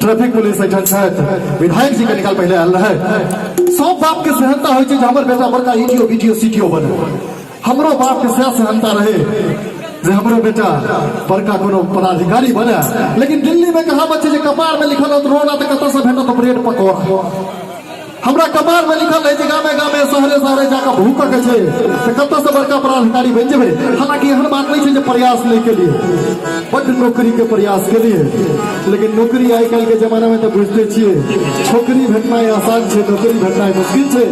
Traffic police एहिठाम छथि, विधायक जी कनि काल पहिले आयल रहै। सब बाप के सेहनता होइ छै जे हमर बेटा बड़का ईटीओ बीटीओ सीटीओ बने। हमरो बाप के सएह सेहनता रहे जे हमरो बेटा बड़का कोनो पदाधिकारी बने। लेकिन दिल्ली में कहावत छै जे कपार में लिखल रहत रोड़ा तऽ कतऽ से भेटत ब्रेड पकौड़ा। हमरा कपार में लिखल रहे जे गामे गामे शहरे शहरे जाकऽ भूखऽ के छै तऽ कतऽ से बड़का पदाधिकारी बनि जेबै। हालांकि एहन बात नहि छै जे प्रयास नहि केलियै, बड्ड नौकरी के प्रयास केलियै, लेकिन नौकरी आइ काल्हि के जमाना में तऽ बुझिते छियै, छोकरी भेटनाइ आसान छै, नौकरी भेटनाइ मुश्किल छै।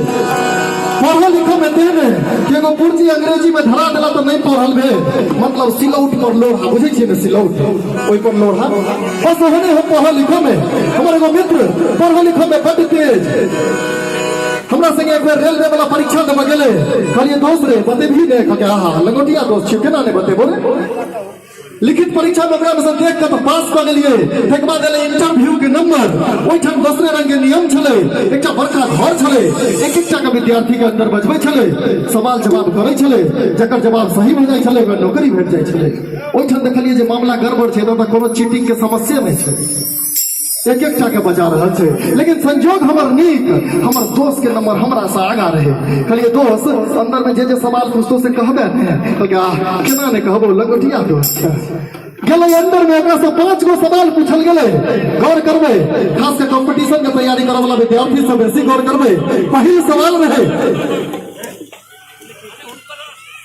पढ़ल लिखल में तेहन कि एगो पुर्जी अंग्रेजी में धरा देला तऽ नहि पढ़ल भेल, मतलब सिलौट पर लोढ़ा, बुझै छियै ने सिलौट, ओहि पर लोढ़ा, बस ओहने हम पढ़ल लिखल में। हमर एगो मित्र पढ़ल लिखल में बड्ड तेज, हमरा संगे एक बेर रेलवे वाला परीक्षा देबऽ गेलै। कहलियै दोस्त रे बतेबही ने? कहलकै आहा लंगोटिया दोस्त छियौ, केना नहि बतेबो रे। लिखित परीक्षा में ओकरा में से देख के तो पास कऽ गेलियै। तकर बाद एलै इंटरव्यू के नंबर। ओहिठाम दोसरे रंग के नियम छलै, एकटा बड़का घर छलै, एक एकटा के विद्यार्थी के अंदर बजबै छलै, सवाल जवाब करै छलै, जकर जवाब सही भऽ जाइ छलै ओकरा नौकरी भेट जाइ छलै। ओहिठाम देखलियै जे मामला गड़बड़ छै, एतऽ कोनो चीटिंग के समस्या नहि छै, एक एकटा के बजा रहल छै। लेकिन संजोग हमर नीक, हमर दोस्त के नंबर हमरा से आगा रहे। कहलियै दोस्त अंदर में जे जे सवाल पूछतो से कहबे ने? कहलकै आह केना नहि कहबो, लंगोटिया दोस्त छै। गेलै अंदर में, ओकरा से 5 गो सवाल पूछल गेलै। गौर करबै, खास के कंपटीशन के तैयारी करे वाला विद्यार्थी सब बेसी गौर करबै। पहिल सवाल रहे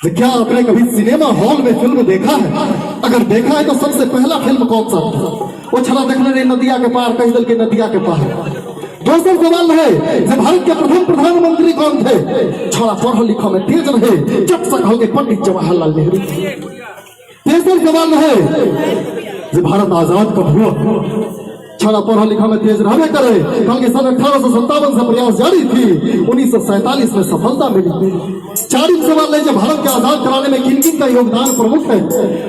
कि क्या आपने कभी सिनेमा हॉल में फिल्म देखा है? अगर देखा है तो सबसे पहला फिल्म कौन सा था? वो छला देखने रहे नदिया के पार, कह दिल के नदिया के पार। दोसर सवाल रहे जे भारत के प्रथम प्रधानमंत्री कौन थे? छड़ा पढ़ल लिखल में तेज रहे, चट से कहल के पंडित जवाहरलाल नेहरू। तेसर सवाल रहे जे भारत आजाद कब हुआ? छड़ा पढ़ल लिखा में तेज रहबे करे, कल के सन 1857 से प्रयास जारी थी, 1947 में सफलता मिली। चारिम सवाल है जो भारत के आजाद कराने में किन किन का योगदान प्रमुख है?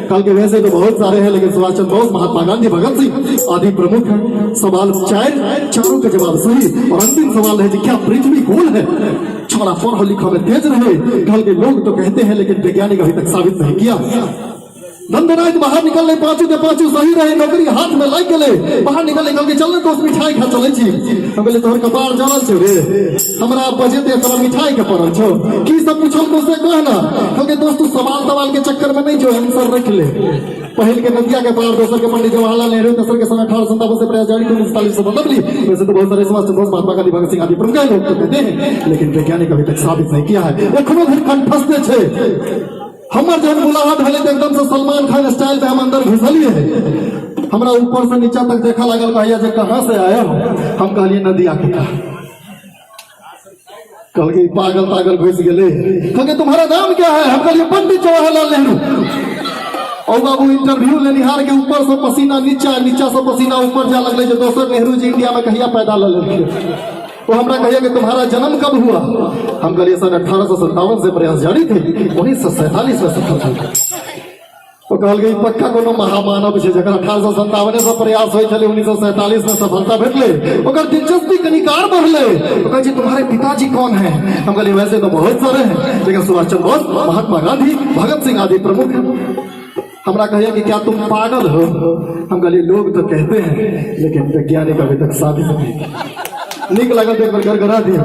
कल के वैसे तो बहुत सारे हैं, लेकिन सुभाष चंद्र बोस, महात्मा गांधी, भगत सिंह आदि प्रमुख हैं। सवाल चार, चारों का जवाब सही। और अंतिम सवाल है कि क्या पृथ्वी गोल है? छड़ा पढ़ल लिखा में तेज रहे, कल के लोग तो कहते हैं लेकिन वैज्ञानिक अभी तक साबित नहीं किया। दंदनाइत बाहर निकलले, पांचू के पांचू सही रहे, नौकरी हाथ में लागि गेलै। बाहर निकलले, कहलकै चल ने दोस्त मिठाई खा चलै छी। हम कहलियै तोहर कपार जरल छौ रे, हमरा बजेते तोरा मिठाई के पड़ल छौ। की सब पूछल तो से कह ना। कहलकै दोस्त तू सवाल तवाल के चक्कर में नहीं जो, आंसर रख ले। पहिल के नदिया के पार, दोसर के पंडित जवाहरलाल नेहरू, तेसर के सन 1857 से प्रयास जारी, 1947 से बदली। वैसे तो बहुत सारे सुभाष चंद्र बोस, महात्मा गांधी, भगत सिंह आदि प्रमुख हैं, लोग तो कहते हैं लेकिन वैज्ञानिक अभी तक साबित नहीं किया है। एखनो धरि कंठस्थे छै। हमर जहन बुलाहट भेलै तऽ एकदम से सलमान खान स्टाइल में हम अंदर घुसलिए। हमरा ऊपर से नीचा तक देखा लागल, कहैया जे कहाँ से आया हो? हम कहलिए नदिया के पार। कहलकै पागल तागल घुस गेलै। कहलकै तुम्हारा नाम क्या है? हम कहलिए पंडित जवाहरलाल नेहरू। और बाबू इंटरव्यू लेनिहार के ऊपर से पसीना नीचा, नीचा से पसीना ऊपर जा लगलै जे दोसर नेहरू जी इंडिया में कहिया पैदा ल लेलखिन। वो हमरा कहिया कि तुम्हारा जन्म कब हुआ? हम कहलिए सन 1857 से प्रयास जारी थे, 1947 में सफल भेल। ओ कहलकै ई पक्का कोनो महामानव छै जकर 1857 से प्रयास होइ छलै, 1947 में सफलता भेटलै। ओकर दिलचस्पी कनी कार बढ़लै। ओ कहै छै तुम्हारे पिताजी कौन है? हम कहलिए वैसे तो बहुत सारे हैं, लेकिन सुभाष चंद्र बोस, महात्मा गांधी, भगत सिंह आदि प्रमुख हैं। हमरा कहिया कि क्या तुम पागल हो? हम कहलिए लोग तो कहते हैं लेकिन वैज्ञानिक अभी तक साबित नहीं किया। नीक लागल तऽ एक बेर गड़गड़ा दियौ।